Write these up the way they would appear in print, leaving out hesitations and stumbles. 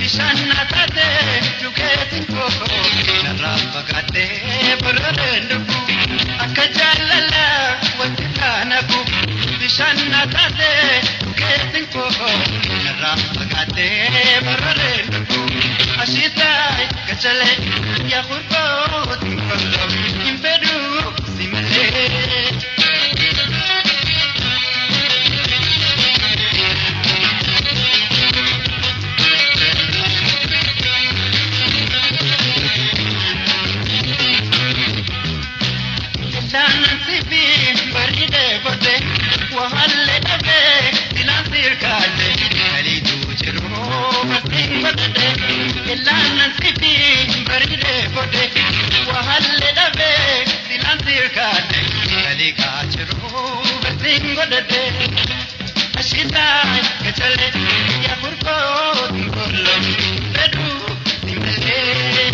Bishaan na taate dhugeetiin koo narraa fagaadhee barareen dhufu akka jaalala wanti taanafu. Bishaan na taate dhugeetiin koo narraa fagaadhee barareen dhufu. Ashiitaay gachalee yaa hurbootiin kolloo hin fedhuu si malee. Ilaanan sibiin bareedee borde wahallee dhabee filaan sirkaadhe kaliituu jiruu barsiin godhadhe. Ilaanan sibiin bareedee borde wahallee dhabee filaan sirkaadhe kaliikaa jiruu barsiin godhadhe. Ashiitaay gachalee yaa hurbootiin kolloo fedhuu si malee.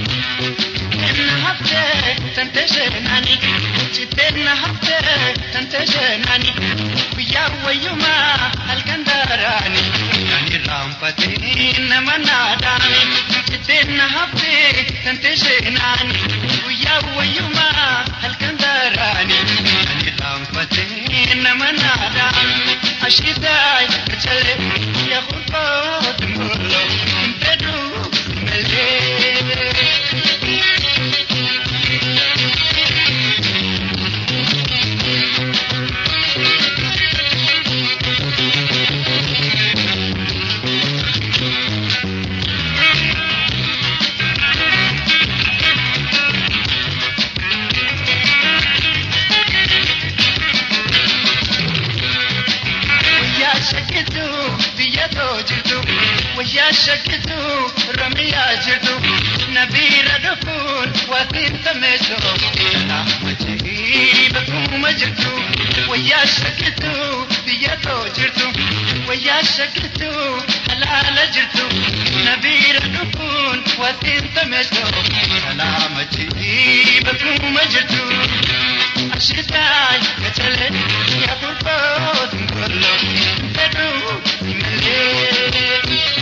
Tenna haftee tante seenani citeenna haftee tante seenani guyyaa wayyumaa halkan daaraani kan irraanfatee nama naadaani. Citeenna haftee tante seenani guyyaa wayyumaa halkan daaraani kan irraanfatee nama naadaani. Ashiitaay gachalee yaa hurboo dungoloo hin fedhuu si malee. Wayyaa shakkitu biyya too jirtu, wayyaa shakkitu ramiyaa jirtu, nabiira dhufuun waatiin tameesoo salaama jehii bakkuma jirtu. Wayyaa shakkitu biyya too jirtu, wayyaa shakkitu halaala jirtu, nabiira dhufuun waatiin tameesoo salaama jehii bakkuma jirtu. Ashiitaay gachalee yaa hurbootiin kolloo fedhuu si malee.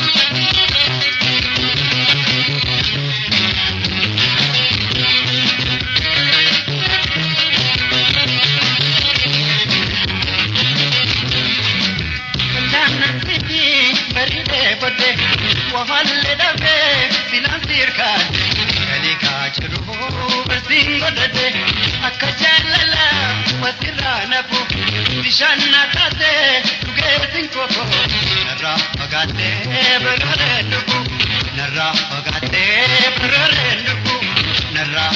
Ilaanan sibiin bareedee borde wahallee dhabee filaan sirkaadhe kaliikaa jiruu barsiin godhadhe akka jaalala wasirraa nafu bishaan na taate dhugeetiin koo narraa fagaadhee bararee dhufu narraa fagaadhee bararee dhufu narraa